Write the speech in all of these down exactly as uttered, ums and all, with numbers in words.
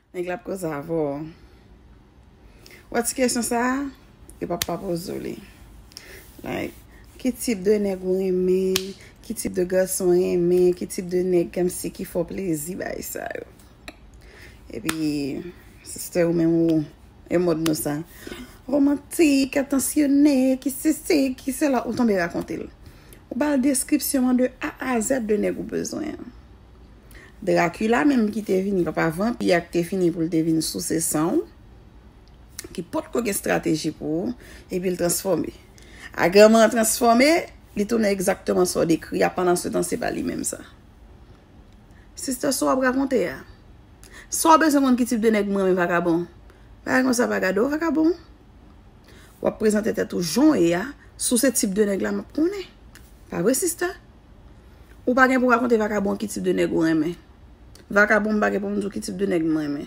Nèg la ap koze avè w. Wè ti kesyon sa a, yo p ap pa poze w li. Like, ki tip de nèg ou renmen? Ki tip de gason w renmen? Ki tip de nèg kòmsi ki fè w plezi, bagay sa yo? Epi, sistè, ou menm ou, e mòd nou sa. Romantik, atansyone, ki sesi, ki sela, ou tonbe rakonte l. Ou ba l deskripsyon an de A a Z de nèg ou bezwen an. Drakila menm ki te vini, papa vanpi a ki te fini pou l te vin souse san w, ki potko gen estrateji pou ou, epi l transfòme. Agranman an transfòme, li tounen egzakteman sa w dekri a, pandan se tan se pa li menm sa. Sistè, sa w ap rakonte a? Sa w bezwen konn ki tip de nèg mwen renmen, vakabon? Bagay konsa pa gade w, vakabon. W ap prezante tèt ou jan w ye a, sou se tip de nèg la m ap konnen. Pa vre, sistè? Ou pa gen pou rakonte vakabon ki tip de nèg ou renmen. Vakabon, m pa gen pou m di w ki tip de nèg m renmen.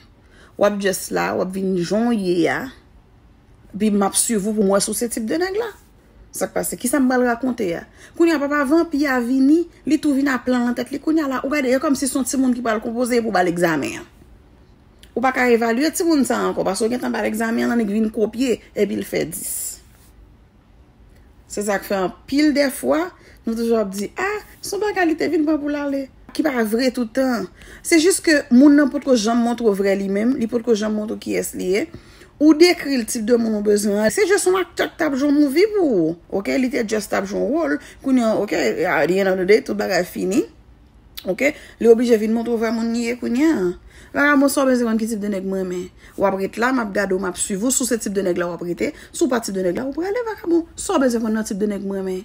W ap just la, w ap vin jan w ye a. Epi m ap swiv ou pou m wè sou se tip de nèg la. Sa k pase? Kisa m pral rakonte a? Kounye a, papa vanpi a vini, li tou vin a plan nan tèt li. Kounye a la, ou gade, e kòmsi se yon timoun ki pral konpoze pou ba l egzamen an. Ou pa ka evalye timoun sa ankò, paske w gentan ba l egzamen an, nèg vin kopye, epi l fè dis. Se sa k fè anpil dèfwa, nou toujou ap di, a, se yon bagay li te vin pran pou l ale. Ki pa vre tout tan. Se jis ke moun nan potko janm montre w vrè li menm, li potko janm montre w kiyès li ye. Ou dekri l tip de moun ou bezwen an. Se jis yon aktè k t ap jwe yon movie pou ou. Oke, li te just ap jwe yon wòl. Kounye a, oke, at the end of the day, tout bagay fini. Oke, li oblije vin montre w vrè moun li ye kounye a. Vakabon, sa w bezwen konn ki tip de nèg mwen renmen. W ap ret la, m ap gade w, m ap swiv ou. Si w se tip de nèg la, w ap rete. Si w pa tip de nèg la, ou prale, vakabon. Sa w bezwen konn nan tip de nèg mwen renmen?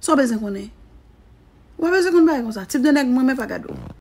Sa w bezwen konnen? Ou pa bezwen konn bagay konsa. Tip de nèg mwen renmen pa gade w.